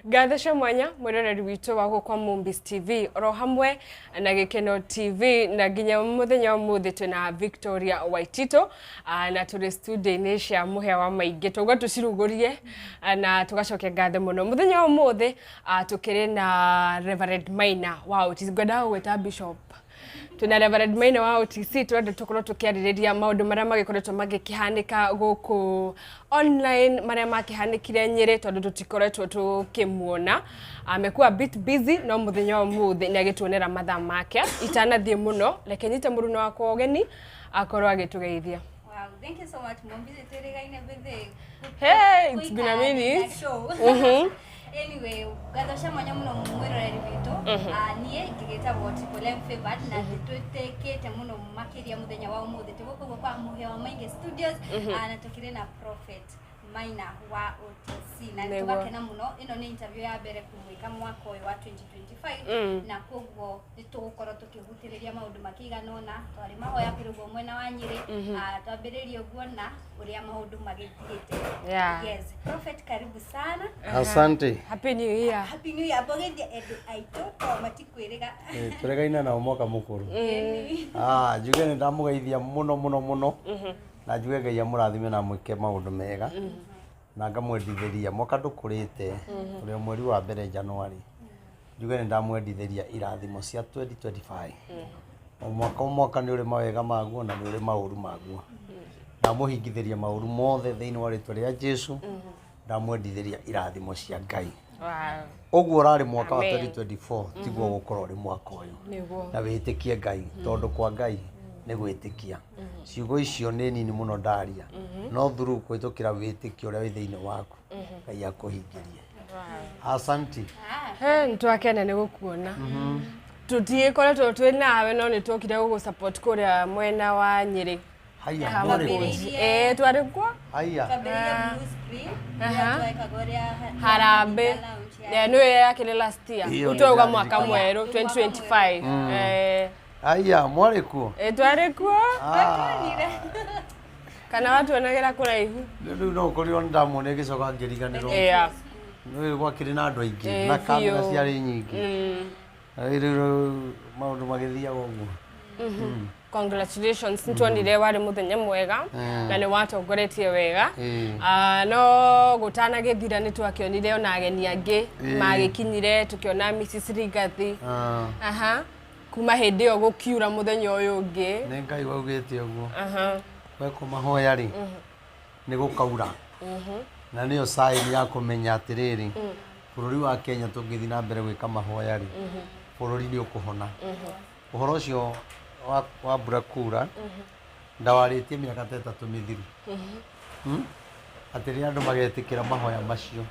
Ngatho cia mwanya mwiroreri witũ wa gũkwa Mumbis TV oro hamwe na Gĩkeno TV, na nginya mũthenya wa ũmũthĩ twĩna Victoria Waititũ, na tũrĩ studio-inĩ cia Mũhĩa wa Maingĩ. Twauga tũcirugũrie, na tũgacokia ngatho mũno mũthenya wa ũmũthĩ. Tũkĩrĩ na Reverend Maina wa OTC, ngwendaga gũgwĩta Bishop. Twĩna Reverend Maina wa OTC, tũrenda tũkorwo tũkĩarĩrĩria maũndũ marĩa magĩkoretwo magĩkĩhanĩka gũkũ online, marĩa makĩhanĩkire Nyĩrĩ, tondũ tũtikoretwo tũkĩmuona, amekuwa a bit busy, no mũthenya wa ũmũthĩ nĩ agĩtuonera mathaa make. Itanathiĩ mũno, reke nyite mũruna wakwa ũgeni akorwo agĩtũgeithia. Wow, thank you so much. Mwambire twĩrĩgaine bethe. Hey, it's been a minute. Show. Anyway, ngatho cia mwanya mũno mwĩroreri witũ. Ah, niĩ ngĩgĩtagwo Triple M Favored na nĩtwĩtĩkĩte mũno makĩria mũthenya wa ũmũthĩ. Tũgũkũ guo kwa Mũhĩa wa Maingĩ Studios, na tũkĩrĩ na Prophet Maina wa OTC na nĩtũgakena mũno. Ĩno nĩ interview ya mbere kũmwĩka mwaka ũyũ wa 2025, na koguo nĩtũgũkorwo tũkĩhutĩrĩria maũndũ makĩigana ũna. Twarĩ mahoya kũrĩ ũguo mwena wa Nyĩrĩ. Ah, twambĩrĩrie ũguo na ũrĩa maũndũ magĩthiĩte. Yes, Prophet, karibu sana. Asante. Happy New Year. Happy New Year. Mbogithia andũ aitũ to matikwĩrĩga. Tũregaine nao mwaka mũkũrũ. Ah, njuge nĩ ndamũgeithia mũno mũno mũno, na njuge Ngai amũrathime na mwĩke maũndũ mega, na ngamwendithĩria mwaka ndũkũrĩte, tũrĩ o mweri wa mbere January. Njuge nĩ ndamwendithĩria irathimo cia 2025. O mwaka o mwaka nĩ ũrĩ mawega maguo na nĩ ũrĩ maũru maguo. Ndamũhingithĩria maũru mothe thĩinĩ wa rĩtwa rĩa Jesu. Ndamwendithĩria irathimo cia Ngai. Ũguo ũrarĩ mwaka wa Amen. 2024 tiguo gũkorwo ũrĩ mwaka ũyũ. Nĩguo. Na wĩtĩkie Ngai, tondũ kwa Ngai nĩ gwĩtĩkia. Ciugo icio nĩ nini mũno ndaria, no through kũhĩtũkĩra wĩtĩkio ũrĩa wĩ thĩinĩ waku, Ngai akũhingĩrie. Asanti. He, nĩtwakena nĩ gũkuona. Tũtigĩkoretwo twĩ nawe, no nĩ twokire gũgũ support kũrĩa mwena wa Nyĩrĩ. Haya, mwarĩ kuo? Ĩĩ, twarĩ kuo. Haya. Twambĩrĩirie blue screen ĩrĩa twekaga ũrĩa Harambĩ. lounge. Yeah, nĩyo yakĩrĩ last year. Iyo. Twauga mwaka Nĩndĩraririkana. mwerũ 2025. Haya, mwarĩ kuo? Ĩĩ, twarĩ kuo. Ah, Kana watuonagĩra kũraihu? Rĩu no ũkorirwo nĩ ndamuona ngĩcoka ngĩriganĩrwo. Nĩ gwakĩrĩ na andũ aingĩ na kamera ciarĩ nyingĩ. Na rĩu maũndũ magĩthiaga ũguo. Congratulations, nĩtuonire warĩ mũthenya mwega na nĩ watongoretie wega. Ah, no gũtanagĩthira nĩ twakĩonire ona ageni angĩ magĩkinyire, tũkĩona Mrs Rigathi. Aha, kuma hĩndĩ ĩyo gũkiura mũthenya ũyũ ũngĩ. Nĩ Ngai waugĩte ũguo. Wekwo mahoya rĩ, nĩ gũkaura, na nĩyo sign ya kũmenya atĩrĩrĩ, bũrũri wa Kenya tũngĩthiĩ na mbere gwĩka mahoya rĩ, bũrũri nĩ ũkũhona. Ũhoro ũcio wa mbura kura ndawarĩtie mĩaka ta 3 mĩthiru. Atĩ rĩrĩa andũ magetĩkĩra mahoya macio,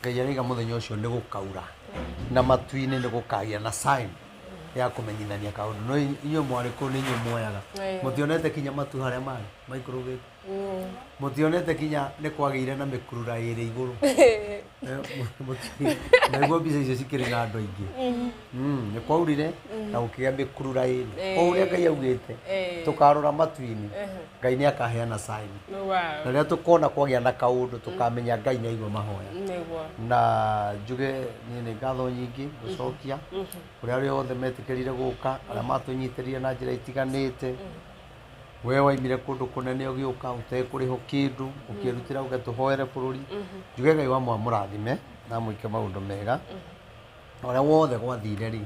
Ngai araiga mũthenya ũcio nĩ gũkaura, na matu-inĩ nĩ gũkagĩa na sign ya kũmenyithania kaũndũ. No inyuĩ mwarĩ kũu, nĩ inyuĩ muoyaga. Mũtionete kinya matu harĩa marĩ maikũrũkĩte? Mũtionete kinya nĩ kwagĩire na mĩkurura ĩrĩ igũrũ? Naiguo mbica icio cikĩrĩ na andũ aingĩ. Nĩ kwaurire na gũkĩgĩa mĩkurura ĩrĩ o ũrĩa Ngai augĩte. Tũkarora matu-inĩ, Ngai nĩ akaheana sign. Na rĩrĩa tũkona kwagĩa na kaũndũ, tũkamenya Ngai nĩ aigua mahoya. Na njuge niĩ nĩ ngatho nyingĩ gũcokia kũrĩ arĩa othe metĩkĩrire gũka, arĩa matũnyitĩrĩire na njĩra itiganĩte. We waimire kũndũ kũnene ũgĩũka ũtekũrĩhwo kĩndũ, ũkĩrutĩra ũke tũhoere bũrũri. Njuge Ngai wa mwamũrathime na mwĩke maũndũ mega. Na ũrĩa wothe gwathire rĩ,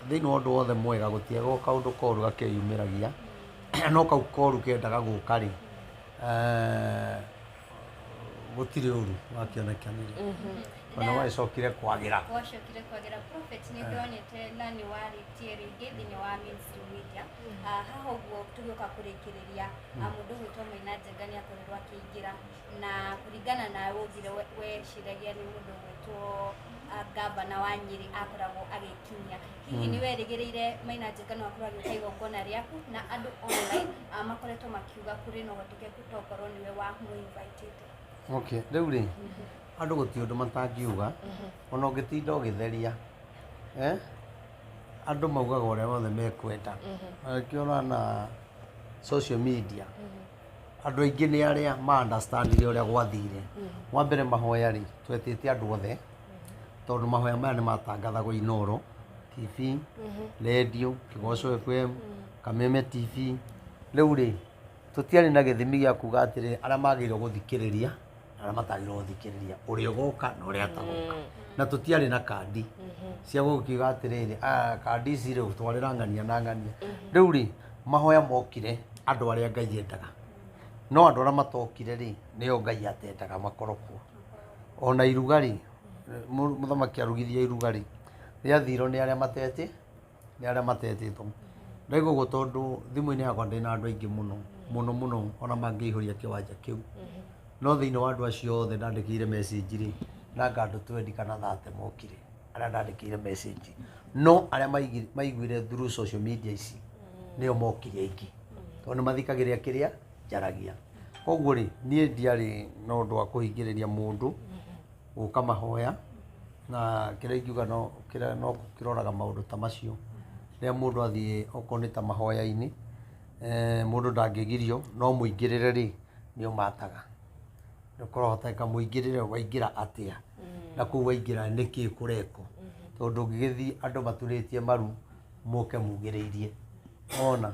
thĩinĩ wa ũndũ wothe mwega gũtiagwo kaũndũ koru gakeyumĩragia, no kau koru kendaga gũka rĩ, gũtirĩ ũru wakĩonekanire, ona gwagĩcokire kwagĩra. Gwacokire kwagĩra. Prophet, nĩ ndonete na nĩ warĩtie rĩngĩ thĩinĩ wa mainstream media. Ah, haha ũguo tũgĩũka kũrĩkĩrĩria, mũndũ ũgwĩtwo Maina Njenga nĩ akorirwo akĩingĩra, na kũringana nawe waugire weciragia nĩ mũndũ ũgwĩtwo gavana wa Nyĩrĩ akoragwo agĩkinyia. Hihi nĩ werĩgĩrĩire Maina Njenga no akorwo agĩũka igongona rĩaku? Na andũ online makoretwo makiuga kũrĩ na ũhotekeku tokorwo nĩwe wa mũinvitĩte. Okay, rĩu rĩ, andũ gũtirĩ ũndũ matangiuga, ona ũngĩtinda ũgĩtheria, eh? Andũ maugaga ũrĩa wothe mekwenda. Na nĩkĩo ũrona social media. Andũ aingĩ nĩ arĩa ma understandire ũrĩa gwathire. Wa mbere mahoya rĩ, twetĩte andũ othe, tondũ mahoya maya nĩ matangathagwo Inoro TV, radio, Kĩgoco FM, Kameme TV. Rĩu rĩ, tũtiarĩ na gĩthimi gĩa kuga atĩrĩ arĩa magĩrĩirwo gũthikĩrĩria na arĩa matagĩrĩirwo gũthikĩrĩria, ũrĩa ũgoka na ũrĩa atagoka. Na tũtiarĩ na kandi cia gũkiuga atĩrĩrĩ, kandi ici rĩ, twarĩra ng'ania na ng'ania. Rĩu rĩ, mahoya mokire andũ arĩa Ngai endaga. No andũ arĩa matokire rĩ, nĩo Ngai atendaga makorwo kuo. Ona iruga rĩ, mũthamaki arugithia iruga rĩ, rĩathirwo nĩ arĩa mateti, nĩ arĩa matetĩtwo. Ndaigua ũguo tondũ thimũ-inĩ yakwa ndĩna andũ aingĩ mũno, mũno mũno, ona mangĩihũria kĩwanja kĩu. No thĩinĩ wa andũ acio othe ndandĩkĩire message rĩ, nanga andũ 20 kana 30 mokire, arĩa ndandĩkĩire message. No arĩa maiguire through social media ici, nĩo mokire aingĩ. Tondũ nĩ mathikagĩrĩria kĩrĩa njaragia. Koguo rĩ, niĩ ndiarĩ na ũndũ wa kũhingĩrĩria mũndũ gũka mahoya, na kĩrĩa ingiuga no kĩrĩa no kĩroraga maũndũ ta macio. Rĩrĩa mũndũ athiĩ okorwo nĩ ta mahoya-inĩ, mũndũ ndangĩgirio, no mũingĩrĩre rĩ, nĩ ũmataga. Nĩ ũkũrahoteka mũingĩrĩre waingĩra atĩa, na kũu waingĩra nĩkĩ kũrekwo. Tondũ ũngĩgĩthiĩ andũ maturĩtie maru mũke mugĩrĩirie. Ona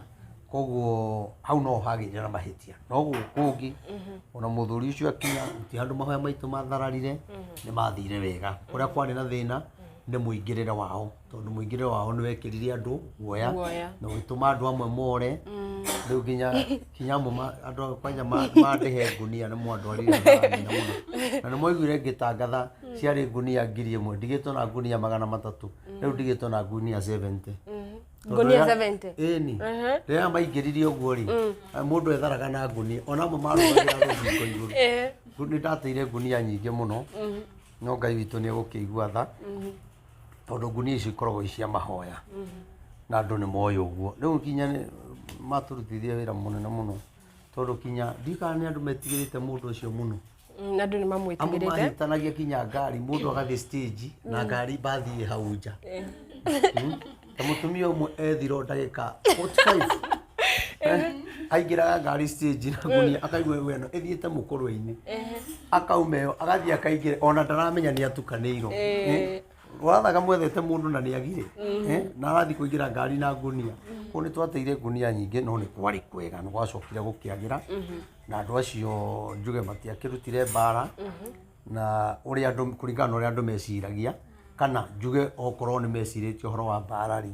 koguo hau no hagĩire na mahĩtia. No gũkũ kũngĩ, ona mũthuri ũcio akinya, gũtirĩ handũ mahoya maitũ mathararire, nĩ mathire wega. Kũrĩa kwarĩ na thĩna nĩ mũingĩrĩre wao, tondũ mũingĩrĩre wao nĩ wekĩrire andũ guoya, na ũgĩtũma andũ amwe more. Rĩu nginya amwe andũ kwanja mandĩhe ngunia nĩ mwandwarire hathara mũno. Na nĩ mwaiguire ngĩtangatha ciarĩ ngunia 1,000, ndigĩtwo na ngunia 300, rĩu ndigĩtwo na ngunia 70. Ngunia 70? Ĩni. Rĩrĩa maingĩririe ũguo rĩ, mũndũ etharaga na ngunia, ona amwe marũgagĩra rũthingo igũrũ. Nĩ ndateire ngunia nyingĩ mũno, no Ngai witũ nĩ egũkĩigua tha, tondũ ngunia icio ikoragwo i cia mahoya, na andũ nĩ moĩ ũguo. Rĩu nginya nĩ matũrutithirie wĩra mũnene mũno, tondũ kinya ndiũĩ kana nĩ andũ metigĩrĩte mũndũ ũcio mũno. Na andũ nĩ mamwĩtigĩrĩte. Amwe mahĩtanagia kinya ngari, mũndũ agathiĩ stage na ngari mbathi ĩ hau nja. Ta mũtumia ũmwe ethirwo ndagĩka 45. Aingĩraga ngari stage na ngunia, akaigua we ĩno ĩthiĩte mũkũrwe-inĩ. Akauma ĩyo, agathiĩ akaingĩra, ona ndaramenya nĩ atukanĩirwo. Wathaga mwethete mũndũ na nĩ agire. Na arathiĩ kũingĩra ngari na ngunia. Koguo nĩ twateire ngunia nyingĩ, no nĩ kwarĩ kwega, nĩ gwacokire gũkĩagĩra. Na andũ acio njuge matiakĩrutire mbara, na ũrĩa andũ, kũringana na ũrĩa andũ meciragia, kana njuge okorwo nĩ mecirĩtie ũhoro wa mbara rĩ,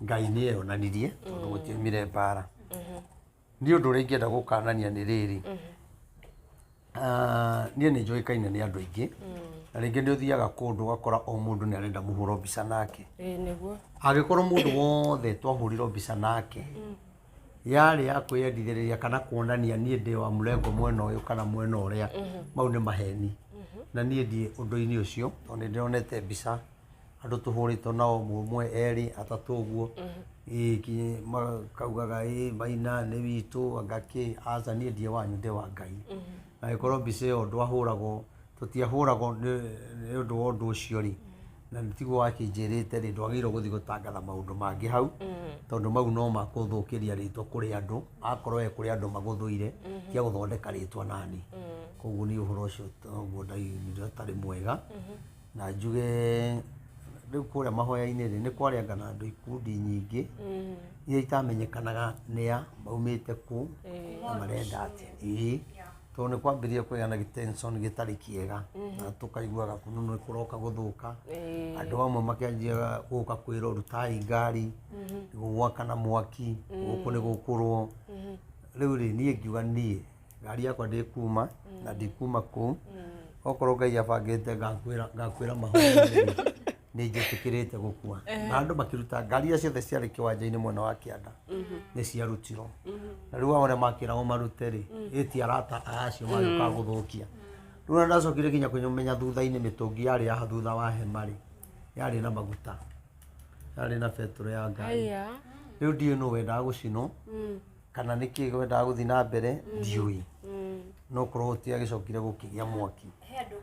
Ngai nĩ eyonanirie, tondũ gũtiaumire mbara. Niĩ ũndũ ũrĩa ingĩenda gũkanania nĩ rĩrĩ, niĩ nĩ njũĩkaine nĩ andũ aingĩ, na rĩngĩ nĩ ũthiaga kũndũ ũgakora o mũndũ nĩ arenda mũhũrwo mbica nake. Ĩĩ nĩguo. Angĩkorwo mũndũ wothe twahũrirwo mbica nake, yarĩ ya kwĩyendithĩrĩria kana kuonania niĩ ndĩ wa mũrengo mwena ũyũ kana mwena ũrĩa, mau nĩ maheni. Na niĩ ndiĩ ũndũ-inĩ ũcio, tondũ nĩ ndĩronete mbica andũ tũhũrĩtwo nao ũmwe, erĩ, atatũ ũguo. Ĩĩ, makaugaga ĩĩ Maina nĩ witũ, anga kĩ, aca niĩ ndiĩ wanyu, ndĩ wa Ngai. Na angĩkorwo mbica ĩyo ndwahũragwo, tũtiahũragwo nĩ ũndũ wa ũndũ ũcio rĩ, na nĩ tiguo wakĩnjĩrĩte rĩ, ndwagĩrĩirwo gũthiĩ gũtangatha maũndũ mangĩ hau, tondũ mau no makũthũkĩria rĩtwa kũrĩ andũ, akorwo we kũrĩ andũ magũthũire, tiga gũthondeka rĩtwa nani. Koguo niĩ ũhoro ũcio ũguo ndaiguire ũtarĩ mwega, na njuge rĩu kũrĩa mahoya-inĩ rĩ, nĩ kwarĩ anga na andũ ikundi nyingĩ, iria itamenyekanaga nĩa maumĩte kũ, na marenda atĩa. Ĩĩ, tondũ nĩ kwambĩrĩria kũgĩa na tension gĩtarĩ kĩega, na tũkaiguaga kũndũ nĩ kũroka gũthũka. Andũ amwe makĩanjia gũka kwĩrwo rutai ngari, gũgwakana mwaki, gũkũ nĩ gũkũrwo. Rĩu rĩ, niĩ ngiuga niĩ ngari yakwa ndĩkuma, na ndikuma kũu. Okorwo Ngai abangĩte ngakwĩra mahoya-inĩ, nĩ njĩtĩkĩrĩte gũkua. Na andũ makĩruta ngari iria ciothe ciarĩ kĩwanja-inĩ mwena wa kĩanda, nĩ ciarutirwo. Na rĩu ao arĩa makĩragwo marute rĩ, ĩ ti arata a acio magĩũka gũthũkia. Rĩu ona ndacokire nginya kũmenya thutha-inĩ mĩtũngi yarĩ haha thutha wa hema rĩ, yarĩ na maguta, yarĩ na betũrũ ya ngari. Rĩu ndiũĩ nũ wendaga gũcinwo, kana nĩkĩ wendaga gũthiĩ na mbere, ndiũĩ. No korwo gũtiagĩcokire gũkĩgĩa mwaki. He andũ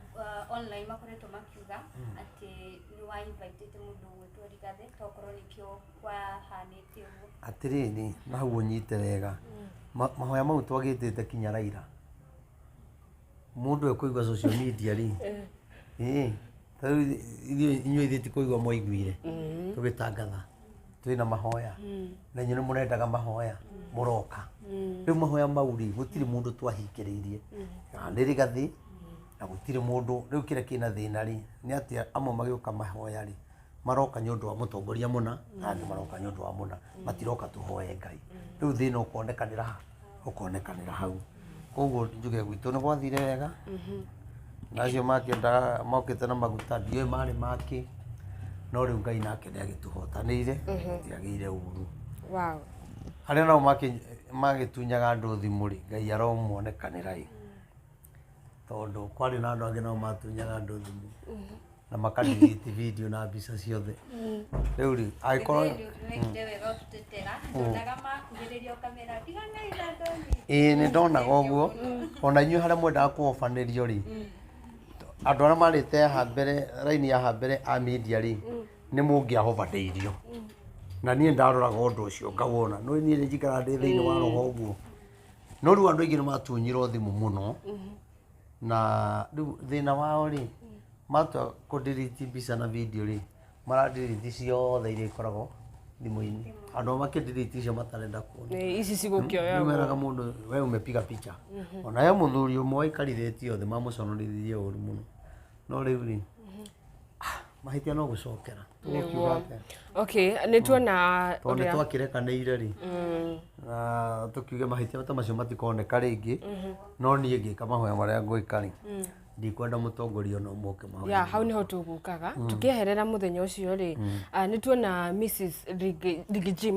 online makoretwo makiuga atĩ nĩ wa invitĩte mũndũ ũgwĩtwo Rigathĩ, tokorwo nĩkĩo kwahanĩte ũguo. Atĩrĩrĩ, na hau ũnyite wega. Mahoya mau twagĩtĩte kinya Raila. Mũndũ ekũigua social media rĩ, ĩĩ, ta rĩu inyuĩ ithuĩ ti kũigua mwaiguire tũgĩtangatha twĩna mahoya, na inyuĩ nĩ mũrendaga mahoya mũroka. Rĩu mahoya mau rĩ, gũtirĩ mũndũ twahingĩrĩirie, kana nĩ Rigathĩ, na gũtirĩ mũndũ. Rĩu kĩrĩa kĩna thĩna rĩ, nĩ atĩ amwe magĩũka mahoya rĩ, maroka nĩ ũndũ wa mũtongoria mũna, na angĩ maroka nĩ ũndũ wa mũna, matiroka tũhoe Ngai. Rĩu thĩna ũkonekanĩra ha? Ũkonekanĩra hau. Koguo njuge gwitũ nĩ gwathire wega, na acio makĩendaga mokĩte na maguta ndiũĩ marĩ makĩ, no rĩu Ngai nake nĩ agĩtũhotanĩire, gũtiagĩire ũru. Wow. Arĩa nao magĩtunyaga andũ thimũ rĩ, Ngai aromonekanĩra ĩ, tondũ kwarĩ na andũ angĩ nao matunyaga andũ thimũ na makadelete video na mbica ciothe. Rĩu rĩ, angĩkorwo Nĩwekire wega ũtũtetera, ndonaga makuhĩrĩria kamera tiganai na Ndoni. Ĩĩ, nĩ ndonaga ũguo. Ona inyuĩ harĩa mwendaga kũhobanĩrio rĩ, andũ arĩa marĩte haha mbere, raini ya haha mbere a media rĩ, nĩ mũngĩahobanĩirio. Na niĩ ndaroraga ũndũ ũcio ngawona, no niĩ nĩ njikaraga ndĩ thĩinĩ wa roho ũguo. No rĩu andũ aingĩ nĩ matunyirwo thimũ mũno, na rĩu thĩna wao rĩ, matua kũ-delete mbica na video rĩ, mara-delete ciothe iria ikoragwo thimũ-inĩ. Andũ amwe makĩ-delete icio matarenda kuona. Ici cigũkĩoyagwo. Rĩu meraga mũndũ, we umepiga picha. Ona he mũthuri ũmwe waikarithĩtie othe mamũconorithirie ũru mũno. No rĩu rĩ, mahĩtia no gũcokera. Tũgũkiuga atĩa? Okay, nĩ tuona Tondũ nĩ ũrĩa twakĩrekanĩire rĩ, na tũkiuge mahĩtia ta macio matikoneka rĩngĩ, no niĩ ngĩka mahoya marĩa ngwĩka rĩ, ndikwenda mũtongoria ona ũmwe oke mahoya. Ya, hau niho tũgũkaga tũkĩeherera mũthenya ũcio rĩ, nĩ tuona Mrs Riggy G,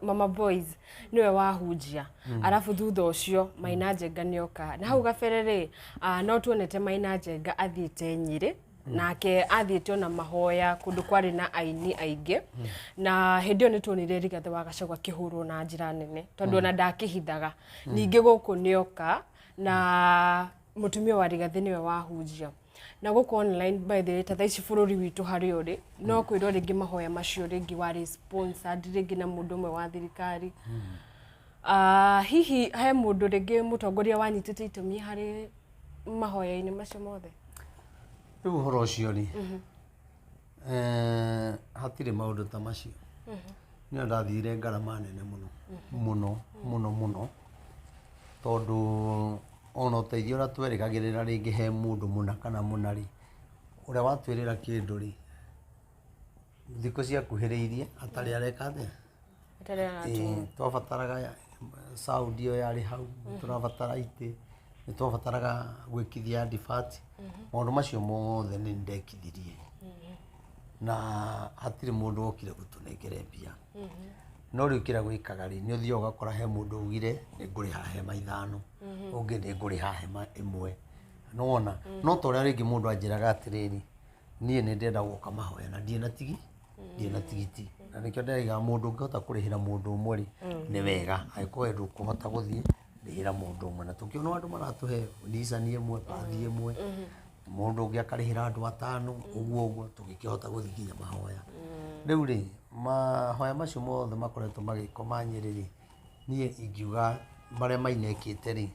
Mama Boys, nĩwe wahunjia, arabu thutha ũcio Maina Njenga nĩoka. Na hau gabere rĩ, no tuonete Maina Njenga athiĩte Nyĩrĩ, nake athiĩte ona mahoya kũndũ kwarĩ na aini aingĩ, na hĩndĩ ĩyo nĩ tuonire Rigathĩ wa Gachagua akĩhũrwo na njĩra nene, tondũ ona ndakĩhithaga. Ningĩ gũkũ nĩoka na mũtumia wa Rigathĩ nĩwe wahunjia. Na gũkũ online, by the way, ta thaa ici bũrũri witũ harĩa ũrĩ, no kwĩrwo rĩngĩ mahoya macio rĩngĩ warĩ sponsored rĩngĩ na mũndũ ũmwe wa thirikari. Hihi he mũndũ rĩngĩ mũtongoria wanyitĩte itemi harĩ mahoya-inĩ macio mothe? Rĩu ũhoro ũcio rĩ, hatirĩ maũndũ ta macio. Niĩ ndathire ngarama nene mũno mũno mũno mũno, tondũ ona ũteithio ũrĩa twerĩgagĩrĩra rĩngĩ he mũndũ mũna kana mũna rĩ, ũrĩa watwĩrĩra kĩndũ rĩ, thikũ ciakuhĩrĩirie atarĩ areka atĩa? Atarĩ aratũma. Twabataraga sound ĩyo yarĩ hau, tũrabatara itĩ, nĩ twabataraga gwĩkithia advert. Maũndũ macio mothe nĩ ndekithirie, na hatirĩ mũndũ wokire gũtũnengere mbia. No rĩu kĩrĩa gwĩkaga rĩ, nĩ ũthiaga ũgakora he mũndũ ugire nĩ ngũrĩha hema 5, ũngĩ nĩ ngũrĩha hema 1. Nĩwona? No ta ũrĩa rĩngĩ mũndũ anjĩraga atĩrĩrĩ, niĩ nĩ ndĩrenda gũka mahoya na ndirĩ na tigi, ndirĩ na tigiti. Na nĩkĩo ndĩraiga mũndũ ũngĩhota kũrĩhĩra mũndũ ũmwe rĩ, nĩ wega. Angĩkorwo we ndũkũhota gũthiĩ, rĩhĩra mũndũ ũmwe. Na tũkĩona andũ maratũhe Nissan ĩmwe, bathi ĩmwe, mũndũ ũngĩ akarĩhĩra andũ 5, ũguo ũguo tũgĩkĩhota gũthiĩ nginya mahoya. Rĩu rĩ, mahoya macio mothe makoretwo magĩkwo ma Nyĩrĩ rĩ, niĩ ingiuga marĩa mainekĩte rĩ,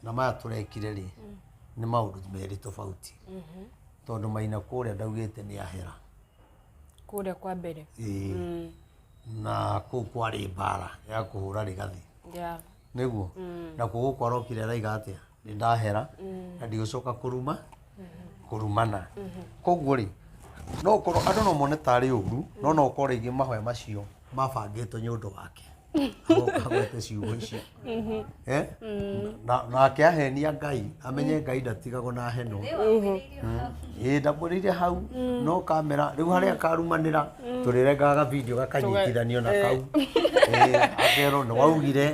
na maya tũrekire rĩ, nĩ maũndũ merĩ tofauti. Tondũ Maina kũrĩa ndaugĩte nĩ ahera. Kũrĩa kwa mbere. Ĩĩ. Na kũu kwarĩ mbara ya kũhũra Rigathĩ. Nĩguo? Na kũu gũkũ arokire araiga atĩa? Nĩ ndahera na ndigũcoka kũruma, kũrumana. Koguo rĩ, no ũkorwo andũ no mone tarĩ ũru, no no ũkorwo rĩngĩ mahoya macio mabangĩtwo nĩ ũndũ wake. Agoka agwete ciugo icio. Nake ahenia Ngai, amenye Ngai ndatigagwo na heno. Ĩĩ, ndamwĩrĩire hau, no kamera, rĩu harĩa karumanĩra, tũrĩrengaga video gakanyitithanio na kau. Akerwo nĩ waugire.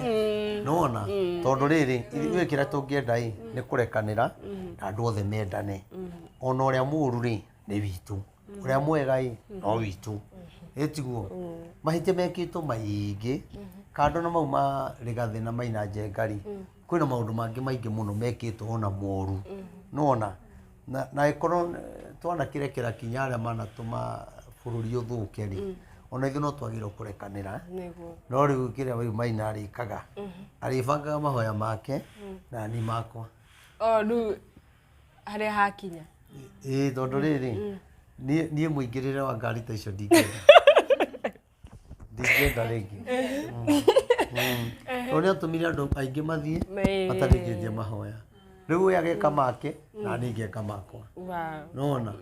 Nĩwona? Tondũ rĩrĩ, ithuĩ kĩrĩa tũngĩenda ĩ, nĩ kũrekanĩra na andũ othe mendane. Ona ũrĩa mũũru rĩ, nĩ witũ. Ũrĩa mwega ĩ, no witũ. Ĩ tiguo? Mahĩtia mekĩtwo maingĩ, kando na mau ma Rigathĩ na Maina Njenga rĩ, Kwĩna maũndũ mangĩ maingĩ mũno mekĩtwo ona moru. Nĩwona? Na ĩkorwo twanakĩrekera kinya arĩa manatũma bũrũri ũthũke rĩ, ona ithuĩ no twagĩrĩirwo kũrekanĩra. No rĩu kĩrĩa rĩu Maina arĩkaga, arĩbangaga mahoya make na niĩ makwa. O rĩu harĩa hakinya. Ĩĩ, tondũ rĩrĩ, niĩ mũingĩrĩre wa ngari ta icio ndingĩenda. Ndingĩenda rĩngĩ. Tondũ nĩatũmire andũ aingĩ mathiĩ matarĩkĩtie mahoya. Rĩu we ageka make na niĩ ngeka makwa. Nĩwona?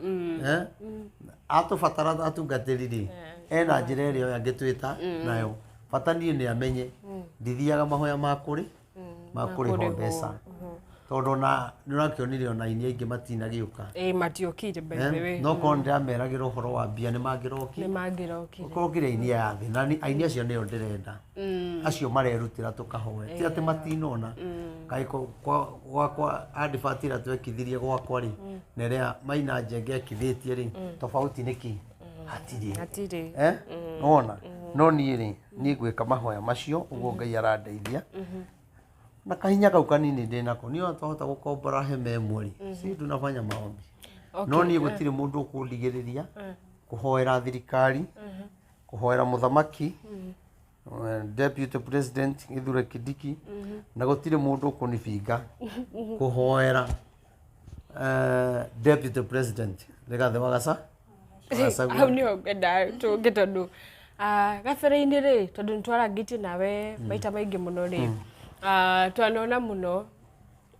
Atũbatara atungatĩri rĩ, ena njĩra ĩrĩa angĩtwĩta nayo. Bata niĩ nĩ amenye ndithiaga mahoya ma kũrĩ ma kũrĩhwo mbeca. Tondũ ona nĩ ũrakĩonire ona aini aingĩ matinagĩũka. Ĩĩ, matiokire by the way. No korwo nĩndĩrameragĩra ũhoro wa mbia nĩ mangĩrokire. Nĩ mangĩrokire. Ũkorwo kĩrĩ aini aya thĩ na aini acio nĩo ndĩrenda. Acio marerutĩra tũkahoe. Ti atĩ matinona. Kaĩ gwakwa advert ĩrĩa twekithirie gwakwa rĩ, na ĩrĩa Maina Njenga ekithĩtie rĩ, tofauti nĩ kĩ? Hatirĩ. Hatirĩ. Nĩwona? No niĩ rĩ, niĩ ngwĩka mahoya macio ũguo Ngai arandeithia. Na kahinya kau kanini ndĩnako, niĩ ona twahota gũkombora hema ĩmwe rĩ, si tunafanya maombi. No niĩ gũtirĩ mũndũ ũkũndigĩrĩria kũhoera thirikari, kũhoera mũthamaki, deputy president Kithure Kindiki, na gũtirĩ mũndũ ũkũnibinga kũhoera deputy president Rigathĩ wa Gachagua. Hau nĩho ngwenda tũnge tondũ gabere-inĩ rĩ, tondũ nĩ twarangĩtie nawe maita maingĩ mũno rĩ, twanona mũno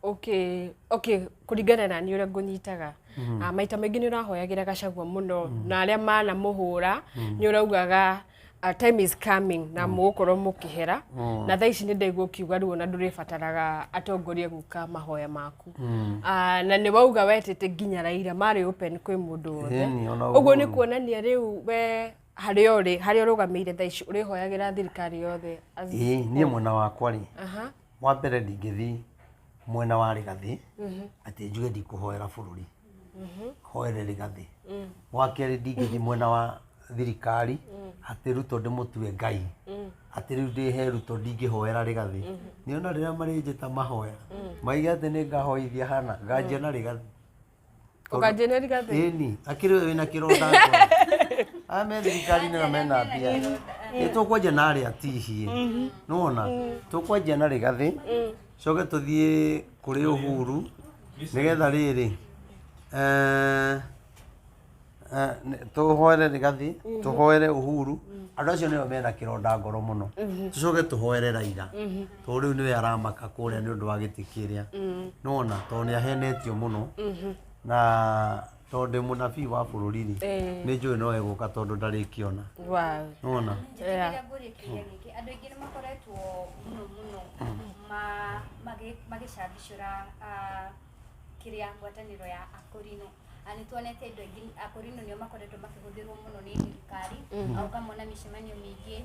okay, kũringana na niĩ ũrĩa ngũnyitaga, maita maingĩ nĩ ũrahoyagĩra Gachagua mũno, na arĩa manamũhũra nĩ ũraugaga time is coming na mũgũkorwo mũkĩhera, na thaa ici nĩ ndaigua ũkiuga rĩu ona ndũrĩbataraga atongoria gũka mahoya maku. Na nĩ wauga wetĩte nginya Raila marĩ open kwĩ mũndũ wothe. Ũguo nĩ kuonania rĩu we harĩa ũrĩ, harĩa ũrũgamĩire thaa ici ũrĩhoyagĩra thirikari yothe. Ĩĩ, niĩ mwena wakwa rĩ, wa mbere ndingĩthiĩ mwena wa Rigathĩ atĩ njuge ndikũhoera bũrũri, hoere Rigathĩ. Wa kerĩ ndingĩthiĩ mwena wa thirikari atĩ Ruto ndĩmũtue Ngai, atĩ rĩu ndĩhe Ruto ndingĩhoera Rigathĩ. Nĩona rĩrĩa marĩnjĩta mahoya maige atĩ nĩngahoithia hana, nganjia na Rigathĩ. Ũkanjia na Rigathĩ? Ĩni, akĩrĩ we wĩna kĩronda ngoro. Aya me thirikari-inĩ na mena mbia. Ĩ tũkwanjia na arĩa atihie. Nĩwona? Tũkwanjia na Rigathĩ, coke tũthiĩ kũrĩ Uhuru, nĩgetha rĩrĩ, tũhoere Rigathĩ, tũhoere Uhuru, andũ acio nĩo mena kĩronda ngoro mũno. Tũcoke tũhoere Raila, tondũ rĩu nĩwe aramaka kũrĩa nĩ ũndũ wa gĩtĩ kĩrĩa. Nĩwona? Tondũ nĩ ahenetio mũno. Na tondũ ndĩ mũnabii wa bũrũri rĩ, nĩ njũĩ no egũka tondũ ndarĩkĩona. Nĩwona? Njĩtĩkĩria ngũrie kĩũria gĩkĩ, andũ aingĩ nĩ makoretwo mũno mũno magĩcabicũra kĩrĩa ngwatanĩro ya Akorino. Nĩ tuonete andũ aingĩ Akorino nĩo makoretwo makĩhũthĩrwo mũno nĩ thirikari, ũkamona mĩcemanio mĩingĩ,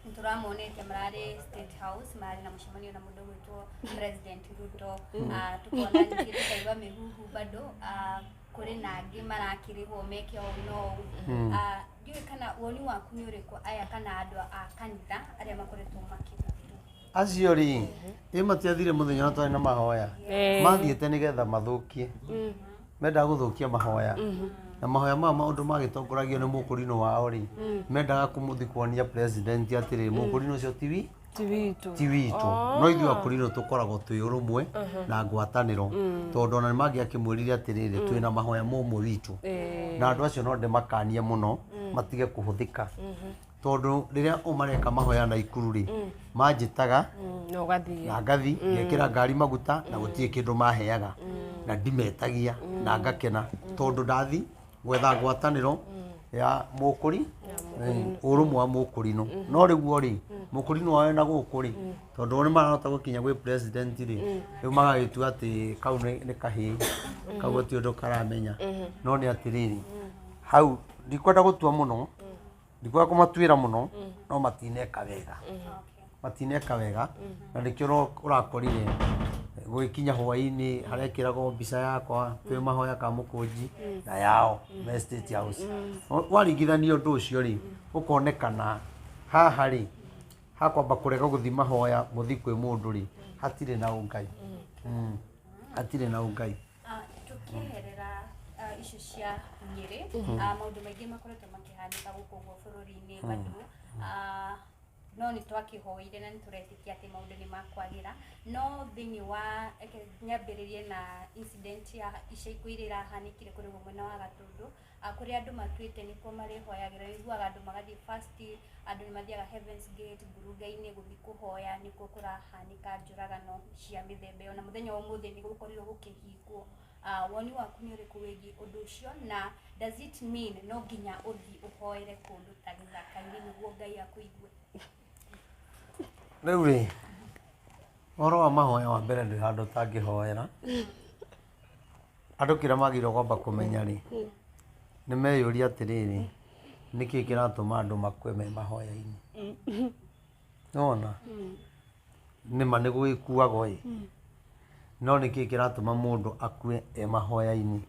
nĩ tũramonete mararĩ State House, mararĩ na mũcemanio na mũndũ ũgwĩtwo President Ruto. Tukona ningĩ tũkaigua mĩhuhu bado kũrĩ na angĩ marakĩrĩhwo meke ũũ na ũũ. Ndiũĩ kana woni waku nĩ ũrĩkũ aya kana andũ a kanitha arĩa makoretwo makĩhũthĩrwo? Acio rĩ, ĩ matiathire mũthenya ũrĩa twarĩ na mahoya. Mathiĩte nĩgetha mathũkie. Mendaga gũthũkia mahoya. Na mahoya maya maũndũ magĩtongoragio nĩ mũkũrinũ wao rĩ, mendaga kũmũthi kuonia president atĩrĩ, mũkũrinũ ũcio ti wi? Ti witũ. Ti witũ. No ithuĩ akũrinũ tũkoragwo twĩ ũrũmwe na ngwatanĩro, tondũ ona nĩmangĩakĩmwĩrire atĩrĩrĩ, twĩna mahoya ma ũmwe witũ. Na andũ acio no ndĩmakanie mũno matige kũhũthĩka. Tondũ rĩrĩa o mareka mahoya na Ikuru rĩ, manjĩtaga Na ũgathiĩ. Na ngathi, ngekĩra ngari maguta na gũtirĩ kĩndũ maheaga. Na ndimetagia na ngakena tondũ ndathi gwetha ngwatanĩro ya mũkũri, ũrũmwe wa mũkũrinũ. No rĩu rĩ, mũkũrinũ wao na gũkũ rĩ, tondũ o nĩ marahota gũkinya gwĩ president rĩ, rĩu magagĩtua atĩ kau nĩ kahĩĩ, kau gũtirĩ ũndũ karamenya. No nĩ atĩrĩrĩ, hau ndikwenda gũtua mũno, ndikwenda kũmatuĩra mũno, no matineka wega. Matineka wega, na nĩkĩo ũrakorire gũgĩkinya hwaĩ-inĩ harekĩragwo mbica yakwa twĩ mahoya ka mũkũnji na yao me State House. Waringithania ũndũ ũcio rĩ, ũkonekana haha rĩ, hakwamba kũrega gũthiĩ mahoya mũthiĩ kwĩ mũndũ rĩ, Hatirĩ na ũngai. Hatirĩ na ũngai. Tũkĩeherera icio cia Nyĩrĩ, maũndũ maingĩ makoretwo makĩhanĩka gũkũ ũguo bũrũri-inĩ bado, no nĩ twakĩhoire na nĩ tũretĩkia atĩ maũndũ nĩ makwagĩra. No thĩinĩ wa, reke nyambĩrĩrie na incident ya ica ikuhĩ iria irahanĩkire kũrĩa ũguo mwena wa Gatũndũ, kũrĩa andũ matuĩte nĩkuo marĩhoyagĩra. Ũiguaga andũ magathiĩ first, andũ nĩ mathiaga Heavens Gate, ngurunga-inĩ gũthiĩ kũhoya, nĩkuo kũrahanĩka njũragano cia mĩthemba ĩyo, na mũthenya wa ũmũthĩ nĩ gũkorirwo gũkĩhingwo. Woni waku nĩ ũrĩkũ wĩgiĩ ũndũ ũcio, na does it mean no nginya ũthiĩ ũhoere kũndũ ta gĩthaka-inĩ nĩguo Ngai akũigue? Rĩu rĩ, ũhoro wa mahoya, wa mbere ndĩ handũ ũtangĩhoera. Andũ kĩrĩa magĩrĩirwo kwamba kũmenya rĩ, nĩ meyũrie atĩrĩrĩ, nĩkĩ kĩratũma andũ makue me mahoya-inĩ? Nĩwona? Nĩma nĩ gũgĩkuagwo ĩ, no nĩkĩ kĩratũma mũndũ akue e mahoya-inĩ?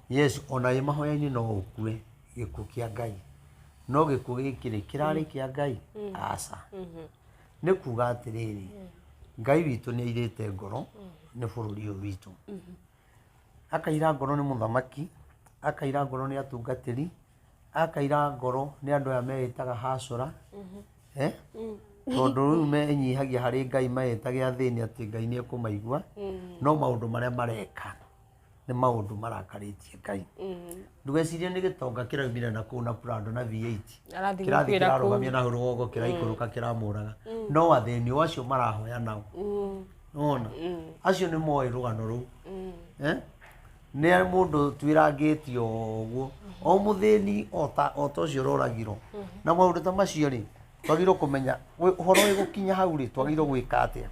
Yes, ona wĩ mahoya-inĩ no ũkue gĩkuũ kĩa Ngai, no gĩkuũ gĩkĩ rĩ, kĩrarĩ kĩa Ngai? Aca. Nĩ kuga atĩrĩrĩ, Ngai witũ nĩ airĩte ngoro nĩ bũrũri ũyũ witũ, akaira ngoro nĩ mũthamaki, akaira ngoro nĩ atungatĩri, akaira ngoro nĩ andũ aya meĩtaga hacũra, eh? Tondũ rĩu menyihagia harĩ Ngai meĩtage athĩni atĩ Ngai nĩ ekũmaigua, no maũndũ marĩa mareka nĩ maũndũ marakarĩtie Ngai. Ndũgecirie nĩ gĩtonga kĩraumire na kũu na Prado na V8 Arathiĩ kĩrathiĩ gũkuĩra kũu. Kĩrarũgamia na hau rũgongo, kĩraikũrũka, kĩramũraga, no athĩni o acio marahoya nao, nona acio nĩ moĩ rũgano rũu. Eh? Nĩ mũndũ twĩrangĩtio ũguo o mũthĩni o ta ũcio ũroragirwo na maũndũ ta macio rĩ, twagĩrĩirwo kũmenya ũhoro wĩ gũkinya hau rĩ, twagĩrĩirwo gwĩka atĩa?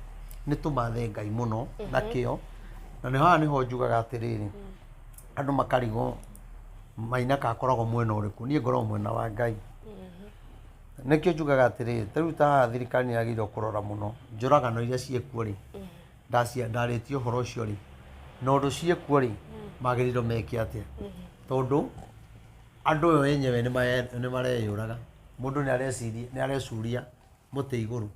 Nĩ tũmathe Ngai mũno na kĩo. Na nĩ haha nĩho njugaga atĩrĩrĩ, andũ makarigwo Maina ka akoragwo mwena ũrĩkũ. Niĩ ngoragwo mwena wa Ngai. Nĩkĩo njugaga atĩrĩrĩ, ta rĩu ta haha thirikari nĩ yagĩrĩirwo kũrora mũno njũragano iria ciĩkuo rĩ, ndarĩtie ũhoro ũcio rĩ, na ũndũ ciĩkuo rĩ, magĩrĩirwo meke atĩa? Tondũ andũ o enyewe nĩ mareyũraga. Mũndũ nĩ areciria, nĩ arecuria mũtĩ igũrũ,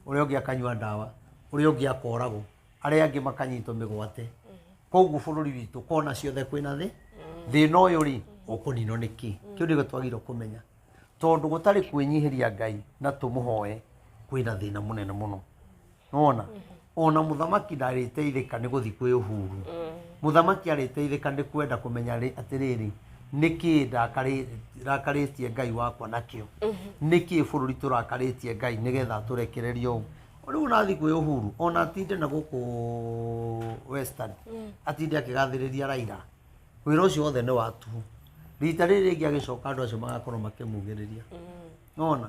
ũrĩa ũngĩ akanyua ndawa, ũrĩa ũngĩ akoragwo, arĩa angĩ makanyitwo mĩgwate. Koguo bũrũri witũ kona ciothe kwĩna thĩna ũyũ rĩ, ũkũninwo nĩ kĩ? Kĩu nĩkĩo twagĩrĩirwo kũmenya, tondũ gũtarĩ kwĩnyihĩria Ngai na tũmũhoe, kwĩna thĩna mũnene mũno. Nĩwona ona mũthamaki ndarĩteithĩka nĩ gũthiĩ kwĩ Uhuru. Mũthamaki arĩteithĩka nĩ kwenda kũmenya rĩ atĩrĩrĩ, nĩkĩ ndakarĩtie Ngai wakwa nakĩo, nĩkĩ bũrũri tũrakarĩtie Ngai nĩgetha tũrekererie ũũ? Rĩu ũrathiĩ kwĩ Uhuru, ona atinde na gũkũ Western, atinde akĩgathĩrĩria Raila, wĩra ũcio wothe nĩ wa tũhũ. Rita rĩrĩ rĩngĩ agĩcoka, andũ acio magakorwo makĩmugĩrĩria. Nona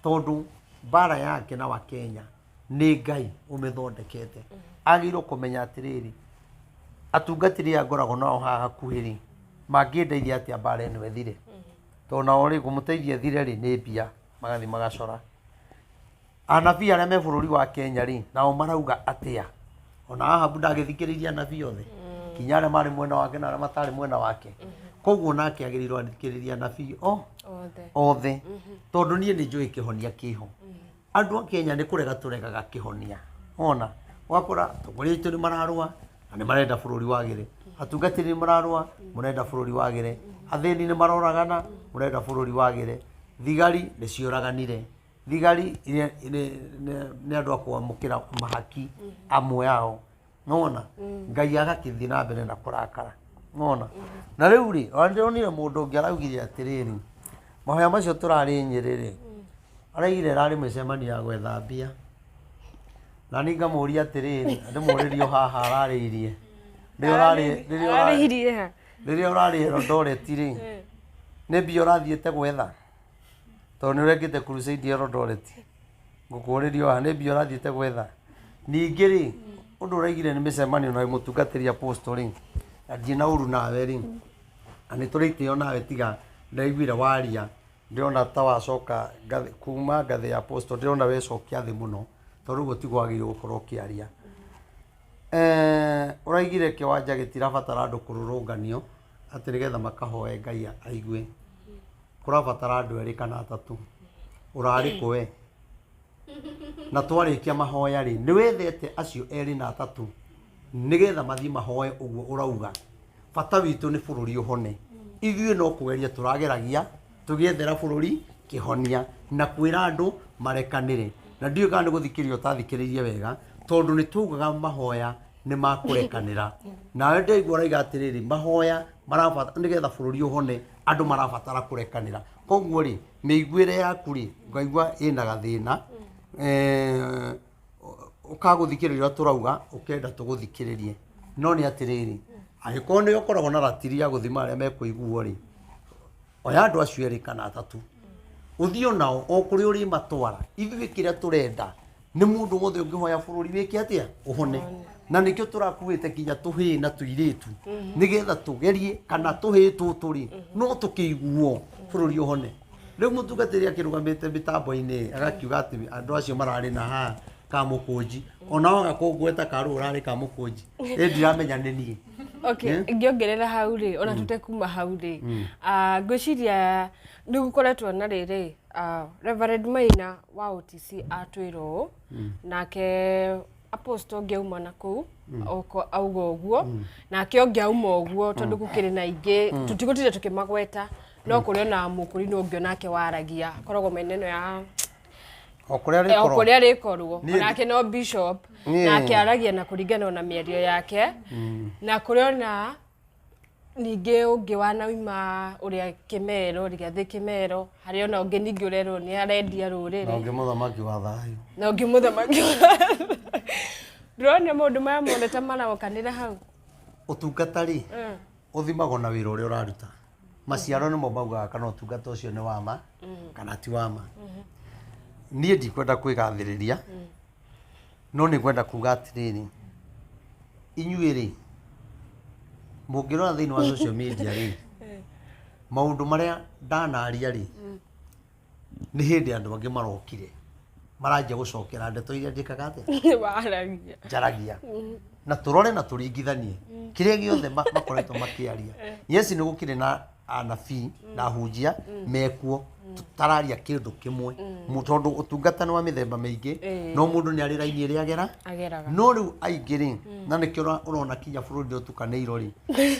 tondũ mbara yake na Wakenya nĩ Ngai ũmĩthondekete. Agĩrĩirwo kũmenya atĩrĩrĩ, atungatĩri aya ngoragwo nao haha hakuhĩ rĩ, mangĩndeithia atĩa mbara ĩno ĩthire? Tondũ nao rĩ, kũmũteithia ĩthire rĩ, nĩ mbia magathiĩ magacora. Anabii arĩa me bũrũri wa Kenya rĩ, nao marauga atĩa? Ona Ahabu ndagĩthikĩrĩirie anabii othe, kinya arĩa marĩ mwena wake na arĩa matarĩ mwena wake. Koguo nake agĩrĩirwo athikĩrĩrie anabii o othe. Othe, tondũ niĩ nĩ njũĩ kĩhonia kĩho. Andũ a Kenya nĩ kũrega tũregaga kĩhonia. Ona wakora atongoria aitũ nĩ mararũa na nĩ marenda bũrũri wagĩre, atungatĩri nĩ mararũa, mũrenda bũrũri wagĩre, athĩni nĩ maroragana, mũrenda bũrũri wagĩre, thigari nĩ ciũraganire. Thigari iria nĩ andũ a kwamũkĩra mahaki amwe ao. Nona Ngai agakĩthiĩ na mbere na kũrakara. Nona na rĩu rĩ, ona ndĩronire mũndũ ũngĩ araugire atĩrĩrĩ, mahoya macio tũrarĩ Nyĩrĩ rĩ, araigire ĩrarĩ mĩcemanio ya gwetha mbia. Na niĩ ngamũria atĩrĩrĩ, ndĩmũrĩrie o haha ararĩirie rĩrĩa Ararĩirie ha? Rĩrĩa ũrarĩ Eldoret rĩ, nĩ mbia ũrathiĩte gwetha? Tondũ nĩ ũrekĩte crusade Eldoret, ngũkũrĩria o haha, nĩ mbia ũrathiĩte gwetha? Ningĩ rĩ, ũndũ ũraigire nĩ mĩcemanio na mũtungatĩri apostle rĩ, na ndirĩ na ũru nawe rĩ, na nĩ tũrĩ itĩo nawe, tiga ndaiguire waria ndĩrona ta wacoka ngathĩ, kuma ngathĩ ya apostle ndĩrona wecokia thĩ mũno, tondũ ũguo tiguo wagĩrĩirwo gũkorwo ũkĩaria. Ũraigire kĩwanja gĩtirabatara andũ kũrũrũnganio atĩ nĩgetha makahoe Ngai aigue, kũrabatara andũ erĩ kana atatũ. Ũrarĩ kũ we? Na twarĩkia mahoya rĩ, nĩ wethete acio erĩ na atatũ nĩgetha mathiĩ mahoe ũguo ũrauga. Bata witũ nĩ bũrũri ũhone. Ithuĩ no kũgeria tũrageragia tũgĩethera bũrũri kĩhonia na kwĩra andũ marekanĩre. Na ndiũĩ kana nĩ gũthikĩrĩria ũtathikĩrĩirie wega, tondũ nĩ tugaga mahoya nĩ makũrekanĩra. Nawe ndaigua ũraiga atĩrĩrĩ, mahoya marabatara nĩgetha bũrũri ũhone, andũ marabatara kũrekanĩra. Koguo rĩ, mĩiguĩre yaku rĩ, ngaigua ĩna gathĩna. Ũkagũthikĩrĩria ũrĩa tũrauga, ũkenda tũgũthikĩrĩrie. No nĩ atĩrĩrĩ, angĩkorwo nĩ ũkoragwo na ratiri ya gũthima arĩa mekũiguo rĩ, oya andũ acio erĩ kana atatũ, ũthiĩ nao o kũrĩa ũrĩmatwara. Ithuĩ kĩrĩa tũrenda nĩ mũndũ wothe ũngĩhoya bũrũri wĩke atĩa, ũhone. Na nĩkĩo tũrakuĩte nginya tũhĩĩ na tũirĩtu, nĩgetha tũgerie kana tũhĩĩ tũtũ rĩ, no tũkĩiguo bũrũri ũhone. Rĩu mũtungatĩri akĩrũgamĩte mĩtambo-inĩ agakiuga atĩ andũ acio mararĩ na haha Kamũkũnji, onao agakũngweta karũ ũrarĩ Kamũkũnji, ĩ ndiramenya nĩ niĩ. Okay, ngĩongerera hau rĩ, ona tũtekuma hau rĩ, ngwĩciria nĩ gũkoretwo na rĩrĩ, Reverend Maina wa OTC atwĩra ũũ, nake Apostle ũngĩ auma na kũu auga ũguo, nake ũngĩ auma ũguo, tondũ gũkĩrĩ na ingĩ tũtigũtinda tũkĩmagweta, no kũrĩ ona mũkũrinũ ũngĩ onake waragia, akoragwo mena ĩno ya o kũrĩa o kũrĩa rĩkorwo, onake no bishop, nake aragia na kũringana na mĩario yake, na kũrĩ ona ningĩ ũngĩ wanauma ũrĩa Kĩmero, Rigathĩ Kĩmero, harĩ ona ũngĩ ningĩ ũrerwo nĩ arendia rũrĩrĩ, na ũngĩ mũthamaki wa thayũ, na ũngĩ mũthamaki. Ndĩrona maũndũ maya mothe ta maraokanĩra hau. Ũtungata rĩ, ũthimagwo na wĩra ũrĩa ũraruta. Maciaro nĩmo maugaga kana ũtungata ũcio nĩ wa ma kana ti wa ma. Niĩ ndikwenda kwĩgathĩrĩria, no nĩ ngwenda kuga atĩrĩrĩ, inyuĩ rĩ, mũngĩrora thĩinĩ wa social media rĩ, maũndũ marĩa ndanaria rĩ, nĩ hĩndĩ andũ angĩ marokire maranjia gũcokera ndeto iria njĩkaga atĩa, waragia, njaragia, na tũrore na tũringithanie kĩrĩa gĩothe makoretwo makĩaria. Yes, nĩ gũkĩrĩ na anabii na ahunjia mekuo, tũtararia kĩndũ kĩmwe, tondũ ũtungata nĩ wa mĩthemba mĩingĩ, no mũndũ nĩ arĩ raini ĩrĩa ageraga. No rĩu aingĩ rĩ, na nĩkĩo ũrona kinya bũrũri nĩ ũtukanĩirwo rĩ,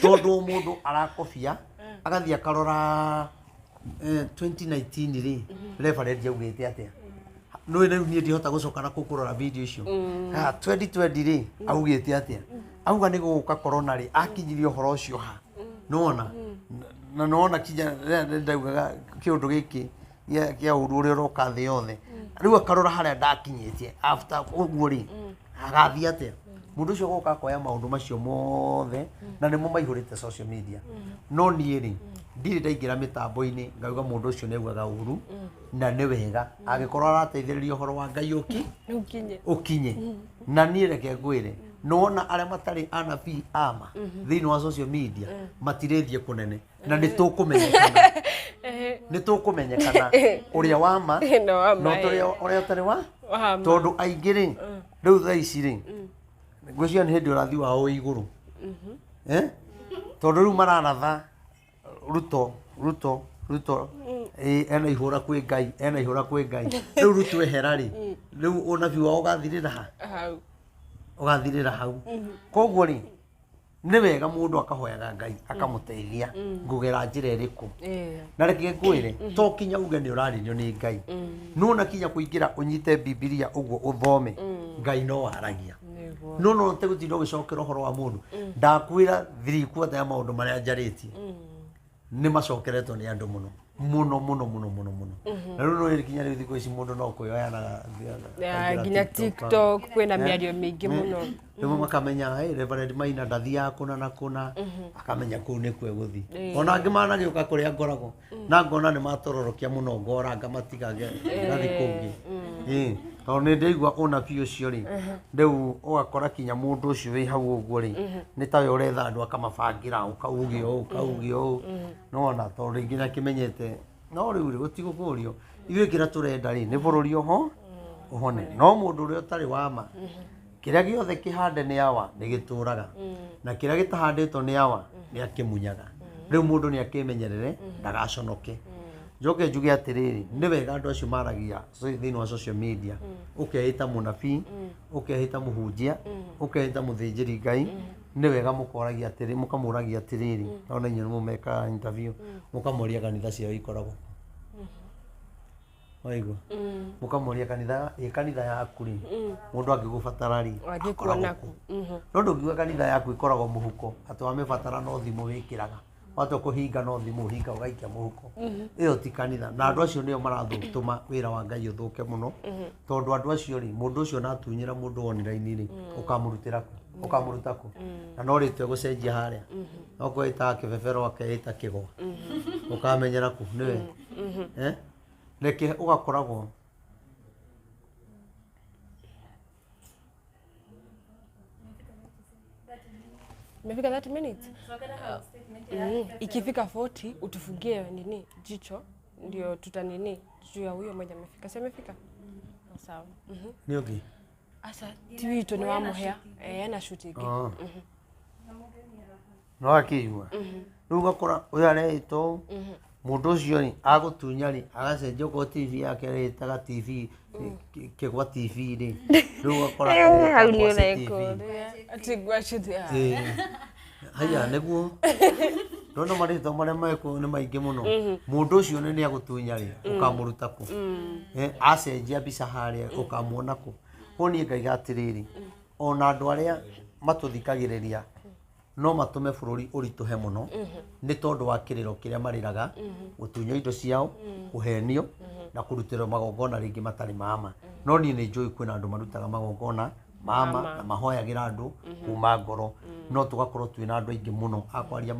tondũ mũndũ arakobia agathiĩ akarora 2019 rĩ, Reverend augĩte atĩa. No rĩu niĩ ndihota gũcoka na kũu kũrora video icio. 2020 rĩ, augĩte atĩa, auga nĩ gũgũka corona rĩ, akinyirie ũhoro ũcio ha. Nĩwona na nĩwona kinya rĩrĩa ndaugaga kĩũndũ gĩkĩ kĩa ũru ũrĩa ũroka thĩ yothe, rĩu akarora harĩa ndakinyĩtie after ũguo rĩ, agathiĩ atĩa. Mũndũ ũcio agoka akoya maũndũ macio mothe na nĩmo maihũrĩte social media. No niĩ rĩ, ndirĩ ndaingĩra mĩtambo-inĩ ngauga mũndũ ũcio nĩ augaga ũru, na nĩ wega angĩkorwo arateithĩrĩria ũhoro wa Ngai ũkinye. Na niĩ reke ngwĩre, nĩwona arĩa matarĩ anabii ama thĩinĩ wa social media matirĩthiĩ kũnene, na nĩ tũkũmenyekana, nĩ tũkũmenyekana ũrĩa wa ma na ũrĩa ũtarĩ wa, tondũ aingĩ rĩ, rĩu thaa ici rĩ, ngwĩciria nĩ hĩndĩ ũrathi wao wĩ igũrũ, tondũ rĩu mararatha Ruto, Ruto, Ruto, ena ihũra kwĩ Ngai, ena ihũra kwĩ Ngai. Rĩu Ruto ehera rĩ, rĩu ũnabii wao ũgathirĩra ha? Ũgathirĩra hau. Koguo rĩ, nĩ wega mũndũ akahoyaga Ngai akamũteithia ngũgera njĩra ĩrĩkũ. Na reke ngwĩre, to kinya uge nĩ ũrarĩrio nĩ Ngai, no na kinya kũingĩra ũnyite Bibilia ũguo ũthome, Ngai no aragia. No no tegũtinda ũgĩcokera ũhoro wa mũndũ. Ndakwĩra 3/4 ya maũndũ marĩa njarĩtie nĩ macokeretwo nĩ andũ mũno mũno mũno mũno mũno mũno. Na rĩu no kinya rĩu thikũ ici mũndũ no kwĩoya na nginya TikTok kwĩna mĩario mĩingĩ mũno. Rĩmwe makamenya Reverend Maina ndathiaga kũna na kũna, akamenya kũu nĩkuo egũthiĩ. Ona angĩ managĩũka kũrĩa ngoragwo na ngona nĩ matororokia mũno, ngora ngamatiga ngathiĩ kũngĩ. Tondũ nĩ ndaigua ũnabii ũcio rĩ, rĩu ũgakora kinya mũndũ ũcio wĩ hau ũguo rĩ, nĩ tawe ũretha andũ akamabangĩra, ũkauge ũũ, ũkauge ũũ. Nĩwona, tondũ rĩngĩ nĩakĩmenyete. No rĩu rĩ, gũtigũkũrio. Ithuĩ kĩrĩa tũrenda rĩ, nĩ bũrũri oho ũhone. No mũndũ ũrĩa ũtarĩ wa ma, kĩrĩa gĩothe kĩhande nĩ awa nĩ gĩtũraga, na kĩrĩa gĩtahandĩtwo nĩ awa nĩ akĩmunyaga. Rĩu mũndũ nĩ akĩmenyerere ndagaconoke. Njoke njuge atĩrĩrĩ, nĩ wega andũ acio maragia thĩinĩ wa social media, ũkeĩta mũnabii, ũkeĩta mũhunjia, ũkeĩta mũthĩnjĩri Ngai, nĩ wega mũkoragia atĩrĩ, mũkamũragia atĩrĩrĩ, ona inyuĩ nĩ mũmekaga interview, mũkamoria kanitha ciao ikoragwo. Waigua? Mũkamoria kanitha, ĩ kanitha yaku rĩ, mũndũ angĩgũbatara rĩ, Angĩkuona akoragwo kũ? kũ? No ndũngiuga kanitha yaku ĩkoragwo mũhuko, atĩ wamĩbatara no thimũ wĩkĩraga, watua kũhinga no thimũ ũhinga ũgaikia mũhuko. Ĩyo ti kanitha. Na andũ acio nĩo marathũtũma wĩra wa Ngai ũthũke mũno, tondũ andũ acio rĩ, mũndũ ũcio na atunyĩra mũndũ online rĩ, ũkamũrutĩra kũ? Ũkamũruta kũ? Na no rĩtwa gũcenjia harĩa. No kwĩtaga kĩbebero akeĩta kĩgwa. Ũkamenyera kũ? Nĩwe. Eh? Reke ũgakoragwo Imefika 30 minutes. Ikifika 40 utufungie nini jicho ndio tuta nini juu ya huyo mmoja amefika. Si amefika? Sawa. Nĩ ũngĩ. Asa ti witũ nĩ wa mũhĩa. Eh, ena shoot ĩngĩ. Ah. No akĩigua rĩu ũgakora ũyũ areĩtwo mũndũ ũcio rĩ, agũtunya rĩ, agacenjia okorwo TV yake arĩtaga TV Kĩgwa TV rĩ, rĩu ũgakora Hau ĩretwo nĩ Ngwacĩ TV. ũrekũria. Ati ngwacĩ Ĩĩ. Haya nĩguo ndona marĩtwa marĩa mekuo nĩ maingĩ mũno. Mũndũ ũcio nĩ agũtunya rĩ, ũkamũruta kũ? Acenjia mbica harĩa ũkamuona kũ? Koguo niĩ ngaiga atĩrĩrĩ, ona andũ arĩa matũthikagĩrĩria no matũme bũrũri ũritũhe mũno nĩ tondũ wa kĩrĩro kĩrĩa marĩraga, gũtunywo indo ciao, kũhenio na kũrutĩrwo magongona rĩngĩ matarĩ mama. No niĩ nĩ njũĩ kwĩna andũ marutaga magongona mama na mahoyagĩra andũ kuma ngoro, no tũgakorwo twĩna andũ aingĩ mũno a kwaria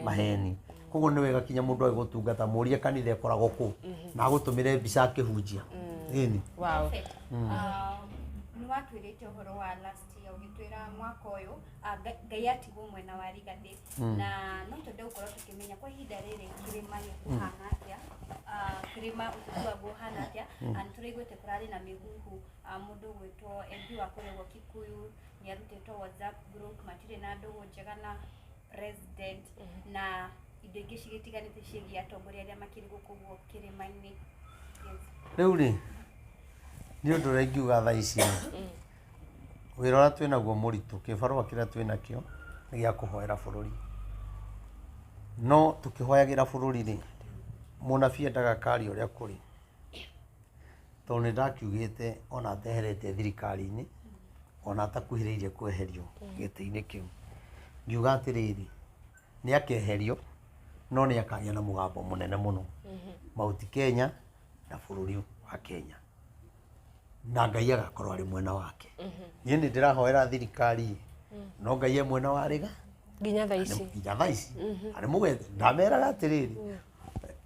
maheni. Koguo nĩ wega kinya mũndũ agĩgũtungata mũrie kanitha ĩkoragwo kũ, na agũtũmĩre mbica akĩhunjia. Ĩni. Wow. Nĩ watwĩrĩte ũhoro wa last year, ũgĩtwĩra mwaka ũyũ Ngai atigwo mwena wa Rigathĩ, na no twende gũkorwo tũkĩmenya kwa ihinda rĩrĩ kĩrĩma gĩkũhana atĩa, kĩrĩma ũteti waguo ũhana atĩa. Nĩ tũraiguĩte kũrarĩ na mĩhuhu, mũndũ ũgwĩtwo MP wa kũrĩa ũguo Kikuyu nĩ arutĩtwo WhatsApp group, matirĩ na ndũgũ njega na president, na indo ingĩ cigĩtiganĩte ciĩgiĩ atongoria arĩa makĩrĩ gũkũ ũguo kĩrĩma-inĩ. Yes. Rĩu rĩ, nĩ ũndũ ũrĩa ingiuga thaa ici rĩ, wĩra ũrĩa twĩnaguo mũritũ, kĩbarũa kĩrĩa twĩnakĩo nĩ gĩa kũhoera bũrũri. No tũkĩhoyagĩra bũrũri rĩ, mũnabii endaga karia ũrĩa kũrĩ. Tondũ nĩ ndakiugĩte ona ateherete thirikari-inĩ, ona atakuhĩrĩirie kweherio gĩtĩ-inĩ kĩu. Ngiuga atĩrĩrĩ, nĩ akeherio, no nĩ akagĩa na mũgambo mũnene mũno Mount Kenya na bũrũri wa Kenya, na Ngai agakorwo arĩ mwena wake. Niĩ nĩ ndĩrahoera thirikari, no Ngai e mwena wa rĩga Nginya thaa ici. Nginya thaa ici arĩ mũgethe ndameraga atĩrĩrĩ,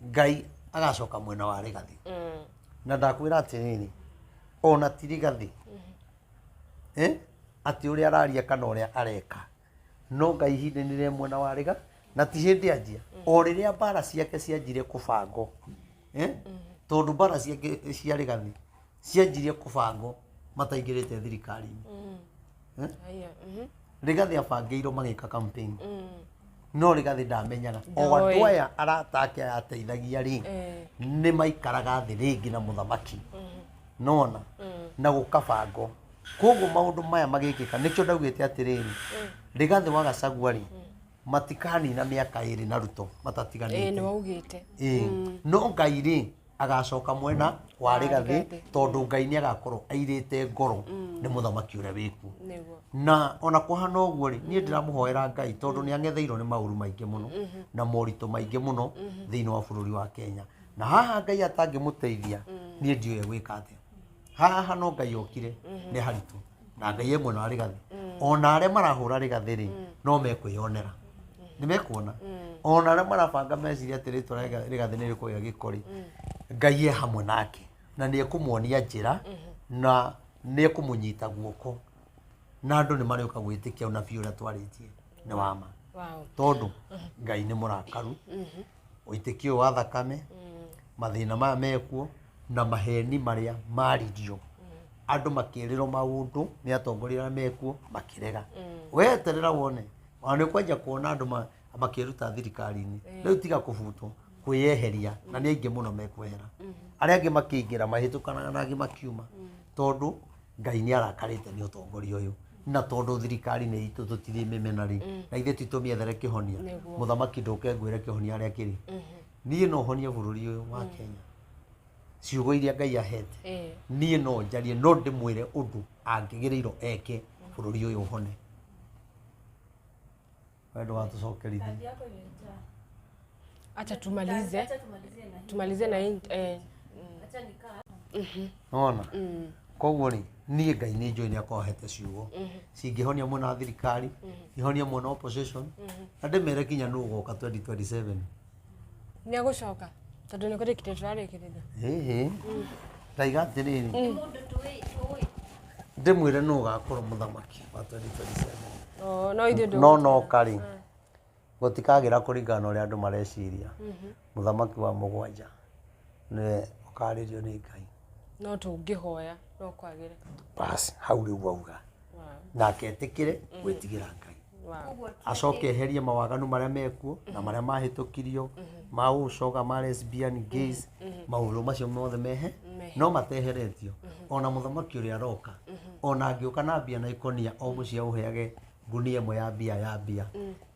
Ngai agacoka mwena wa Rigathi. Na ndakwĩra atĩrĩrĩ, ona ti Rigathi, atĩ ũrĩa araria kana ũrĩa areka, no Ngai ihinda-inĩ rĩa mwena wa Riga, na ti hĩndĩ anjia, o rĩrĩa mbara ciake cianjire kũbangwo, tondũ mbara ciake cia Rigathi cianjirie kũbangwo mataingĩrĩte thirikari-inĩ. Haya. Rigathi abangĩirwo magĩka campaign, no Rigathi ndamenyaga o Ndoĩ. Andũ aya arata ake aya ateithagia rĩ, nĩ maikaraga thĩ rĩngĩ na mũthamaki nona na gũkabangwo. Koguo maũndũ maya magĩkĩka, nĩkĩo ndaugĩte atĩrĩrĩ, Rigathi wa Gachagua rĩ, matikanina mĩaka 2 na Ruto matatiganĩte. Nĩ waugĩte. Ĩĩ. No Ngai rĩ, agacoka mwena wa Rigathi, Rigathi. Tondũ Ngai nĩ agakorwo airĩte ngoro nĩ mũthamaki ũrĩa wĩkuo. Nĩguo. Na ona kũhana ũguo rĩ, niĩ ndĩramũhoera Ngai tondũ nĩ ang'etheirwo nĩ maũru maingĩ mũno na moritũ maingĩ mũno thĩinĩ wa bũrũri wa Kenya. Na haha Ngai atangĩmũteithia, niĩ ndiũĩ gwĩka atĩa. Haha no Ngai okire nĩ haritũ, na Ngai e mwena wa Rigathi. Ona arĩa marahũra Rigathi rĩ, no mekwĩyonera, nĩ mekuona. Ona arĩa marabanga meciria atĩ rĩtwa rĩa Rigathi nĩ rĩkũgĩa gĩko rĩ, Ngai e hamwe nake na nĩ ekũmuonia njĩra na nĩ ekũmũnyita guoko, na andũ nĩ marĩũka gwĩtĩkia ũnabii ũrĩa twarĩtie nĩ wa ma. Tondũ Ngai nĩ mũrakaru, ũitĩki ũyũ wa thakame, mathĩna maya mekuo na maheni marĩa maririo, andũ makĩrĩrwo maũndũ nĩ atongoria arĩa mekuo makĩrega. Weterera wone, ona nĩ ũkwanjia kuona andũ makĩruta thirikari-inĩ rĩu, tiga kũbutwo. Kwĩyeheria na nĩ aingĩ mũno mekwehera, arĩa angĩ makĩingĩra mahĩtũkanaga na angĩ makiuma, tondũ Ngai nĩ arakarĩte nĩ ũtongoria ũyũ, na tondũ thirikari nĩ itũ tũtirĩ mĩmena rĩ, na ithuĩ ti tũmĩethere kĩhonia. Mũthamaki ndũke ngwĩre kĩhonia harĩa kĩrĩ. Niĩ no honie bũrũri ũyũ wa Kenya ciugo iria Ngai ahete. Niĩ no njarie, no ndĩmwĩre ũndũ angĩgĩrĩirwo eke bũrũri ũyũ ũhone. We ndũgatũcokerithie. Acha tumalize. Acha tumalizie na hii. Tumalize na hii. Acha nikaa. Nona koguo rĩ, niĩ Ngai nĩ njũĩ nĩ akorwo ahete ciugo cingĩhonia mwena wa thirikari, ihonie mwena wa opposition, na ndĩmere kinya nũ ũgoka 2027. Nĩ agũcoka tondũ nĩ kũrĩkĩrĩria tũrarĩkĩrĩria. Ĩhĩ, ndaiga atĩrĩrĩ, Nĩ mũndũ tũĩ tũĩ. Ndĩmwĩre nũ ũgakorwo mũthamaki wa 2027. Oh, no ithuĩ No noka rĩ, gũtikagĩra kũringana na ũrĩa andũ mareciria. Mũthamaki wa mũgwanja nĩwe ũkarĩrio nĩ Ngai. No tũngĩhoya no kwagĩre. Bas hau rĩu auga nake etĩkĩre gwĩtigĩra Ngai, acoke eherie mawaganu marĩa mekuo na marĩa mahĩtũkirio ma ũcoga, ma lesbian, gays, maũndũ macio mothe mehe no mateheretio. Ona mũthamaki ũrĩa aroka, ona angĩũka na mbia na ikonia, o mũciĩ aũheage ngunia ĩmwe ya mbia ya mbia,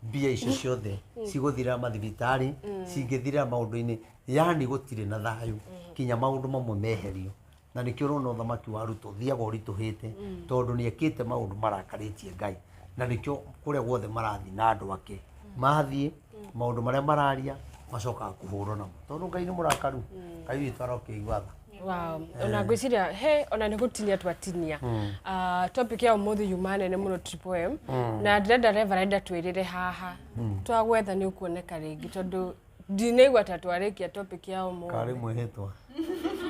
mbia icio ciothe cigũthirĩra mathibitarĩ, cingĩthirĩra maũndũ-inĩ, yani gũtirĩ na thayũ kinya maũndũ mamwe meherio. Na nĩkĩo ũrona ũthamaki wa Ruto ũthiaga ũritũhĩte, tondũ nĩ ekĩte maũndũ marakarĩtie Ngai, na nĩkĩo kũrĩa guothe marathiĩ na andũ ake mathiĩ, maũndũ marĩa mararia macokaga kũhũrwo namo, tondũ Ngai nĩ mũrakaru. Ngai witũ arokĩigua tha. Wow. Ona ngwĩciria he ona nĩ gũtinia twatinia. Ah, topic ya ũmũthĩ yuma nene mũno, Triple M, na ndĩrenda Reverend atwĩrĩre haha twagwetha nĩ ũkuoneka rĩngĩ, tondũ ndinaigua ta twarĩkia topic ya ũmũthĩ. Karĩ mwĩhĩtwa.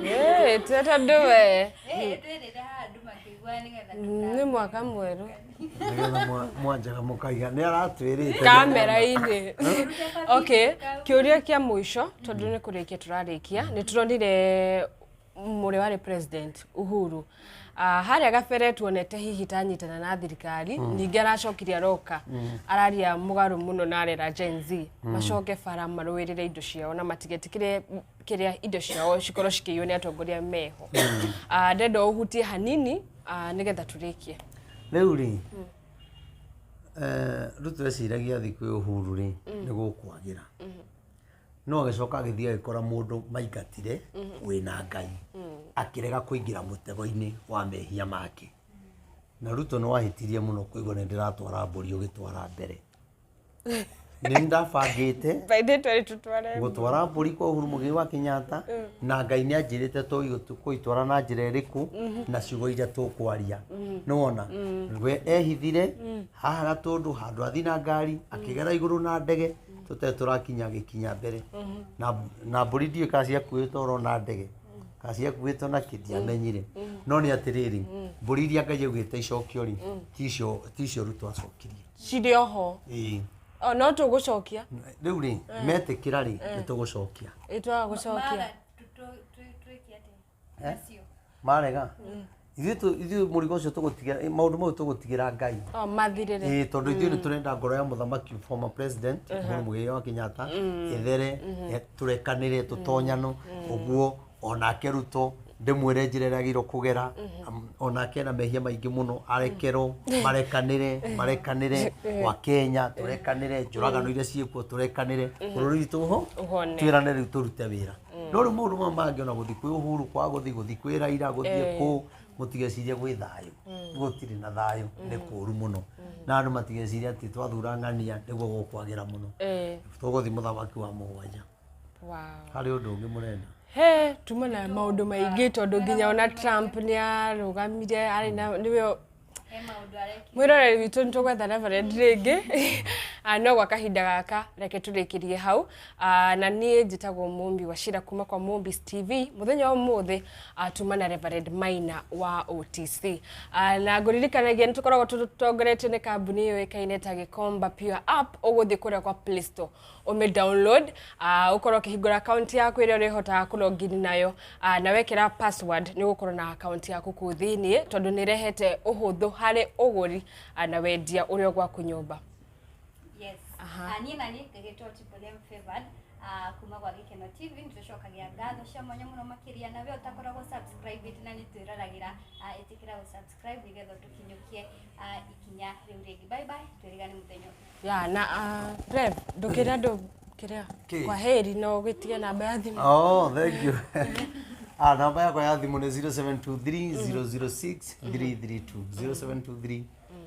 Ĩĩ, tondũ we Twĩrĩre haha andũ makĩigua nĩgetha nĩ mwaka mwerũ. Nĩgetha mwanjaga mũkaiga nĩ aratwĩrĩte. Kamera-inĩ. Okay, kĩũria kĩa mũico, tondũ nĩ kũrĩkia tũrarĩkia. Nĩ tũronire mũrĩ warĩ president Uhuru, harĩa gabere tuonete hihi tanyitana na thirikari, ningĩ aracokire aroka araria mũgarũ mũno na arera Gen Z macoke bara marũĩrĩre indo ciao na matigetĩkĩre kĩrĩa indo ciao cikorwo cikĩiywo nĩ atongoria meho. Ndenda ũhutie hanini, nĩgetha tũrĩkie. Rĩu rĩ, Ruto eciragia athiĩ kwĩ Uhuru rĩ, nĩ gũkwagĩra, no agĩcoka agĩthiĩ agĩkora mũndũ maingatire wĩna Ngai, akĩrega kũingĩra mũtego-inĩ wa mehia make. Na Ruto nĩ wahĩtirie mũno kũigua nĩ ndĩratwara mbũri ũgĩtwara mbere. Nĩ ndabangĩte By the way, twari tũtware gũtwara mbũri kwa Uhuru Muigai wa Kenyatta, na Ngai nĩ anjĩrĩte tũgũitwara na njĩra ĩrĩkũ na ciugo iria tũkwaria. Nĩwona we ehithire haha Gatũndũ handũ athi na ngari, akĩgera igũrũ na ndege tũtarĩ tũrakinya, agĩkinya mbere na mbũri. Ndiũĩ kana ciakuĩtwo oro na ndege kana ciakuĩtwo na kĩ, ndiamenyire. No nĩ atĩrĩrĩ, mbũri iria Ngai augĩte icokio rĩ, ticio Ruto acokirie. Cirĩ oho. Ĩĩ. O no tũgũcokia. Rĩu rĩ, metĩkĩra rĩ, nĩ tũgũcokia. Ĩ, twaga gũcokia? Mara twĩke atĩa nacio? Marega ithuĩ ithuĩ mũrigo ũcio tũgũtigĩra, maũndũ mau tũgũtigĩra Ngai. O mathirĩre. Ĩĩ, tondũ ithuĩ nĩ tũrenda ngoro ya mũthamaki, former president Uhuru Muigai wa Kenyatta, ĩthere, tũrekanĩre, tũtonyano ũguo. Onake Ruto ndĩmwĩre njĩra ĩrĩa agĩrĩirwo kũgera. Onake ena mehia maingĩ mũno, arekerwo, marekanĩre, marekanĩre wa Kenya, tũrekanĩre njũragano iria ciĩkuo, tũrekanĩre bũrũri witũ ho Ũhone. Twĩrane rĩu tũrute wĩra. No rĩu maũndũ maya mangĩ, ona gũthiĩ kwĩ Uhuru, kwa gũthiĩ kwĩ Raila, gũthiĩ kũ, mũtigecirie gwĩ thayũ. Gũtirĩ na thayũ, nĩ kũũru mũno, na andũ matigecirie atĩ twathura ng'ania nĩguo gũkwagĩra mũno. Tũgũthiĩ mũthamaki wa mũgwanja. Harĩ ũndũ ũngĩ mũrenda? He tuma na maũndũ maingĩ, tondũ nginya ona Trump nĩ arũgamire arĩ na nĩwe. He maũndũ arekire. Mwĩroreri witũ, nĩ tũgwetha Reverend rĩngĩ. No gwa kahinda gaka reke tũrĩkĩrie hau. Na niĩ njĩtagwo Mũmbi wa Cira kuma kwa Mũmbis TV. Mũthenya wa ũmũthĩ, tuma na Reverend Maina wa OTC. Na ngũririkanagia nĩ tũkoragwo tũtongoretio nĩ kambuni yũĩkaine ta Gĩkomba Pure App. Ũgũthiĩ kũrĩa kwa Play Store, ũmĩ download, ũkorwo ũkĩhingũra account yaku ĩrĩa ũrĩhotaga kũ login nayo, na wekĩra password nĩ ũgũkorwo na account yaku kũu thĩiniĩ, tondũ nĩ ĩrehete ũhũthũ harĩ ũgũri, na wendia ũrĩa gwaku nyũmba. Yes. Niĩ na niĩ ngagĩtwo Triple M Favored. Kuma gwa Gĩkeno TV nĩ tũcokagia ngatho cia mwanya mũno makĩria, na we ũtakoragwo subscribe na nĩ twĩroragĩra, ĩtĩkĩra gũ subscribe nĩgetha tũkinyũkie ikinya rĩu rĩngĩ. Bye bye, twĩrĩgane mũthenya ũngĩ. Ya na Rev, ndũkĩre andũ kĩrĩa Kĩ? kwa heri no ũgĩtige namba ya thimũ. Oh, thank you. Ah, namba yakwa ya thimũ nĩ 0723 006 332, 0723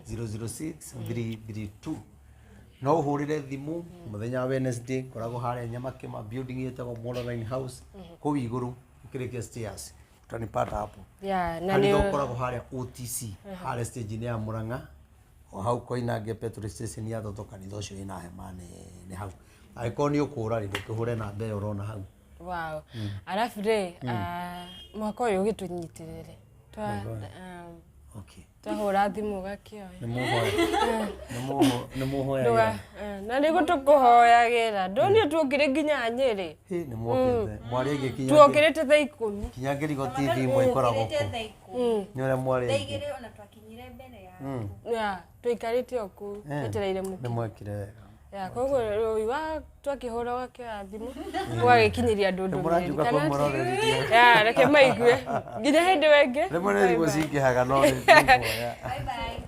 006 332. No ũhũrĩre thimũ mũthenya wa Wednesday, ngoragwo harĩa Nyamakĩma, building ĩtagwo Moraline House, kũu igũrũ ũkĩrĩkia stairs utanipata hapo. Ya na kanitha nĩ ũkoragwo harĩa OTC, harĩa stage-inĩ ya Murang'a, o hau Koinange petrol station ya Toto, kanitha ũcio wĩna hema nene hau. Angĩkorwo nĩ ũkũra rĩ, ndũkĩhũre namba ĩyo ũrona hau. Wow. Arabu rĩ, mwaka ũyũ ũgĩtũnyitĩrĩre twa twahũra thimũ ũgakĩoya. Nĩ mũhoya, nĩ mũhoyagĩra. Na nĩguo tũkũhoyagĩra, ndonio tuokire nginya Nyĩrĩ. Hĩ, nĩ mwokĩte mwarĩ aingĩ kinya Tuokĩrĩte thaa 10. Kinya Ngĩrigo TV imwe ĩkoragwo Tũkĩrĩte kũ thaa 10. Nĩ ũrĩa mwarĩ Thaa aingĩ. 2 ona twakinyire mbere ya. Ya, tũikarĩte o kũu twetereire Nĩ mũkinyo. mwekire wega. Ya, koguo rũi wa twakĩhũra wakĩoya thimũ ũgagĩkinyĩria andũ Nĩ ndũmĩrĩri. mũranjuga kwa Kana mũroreri. Ya, reke maigue nginya hĩndĩ wengĩ. Rĩmwe nĩ thimũ cingĩhaga no nĩ nguoya. Bye bye.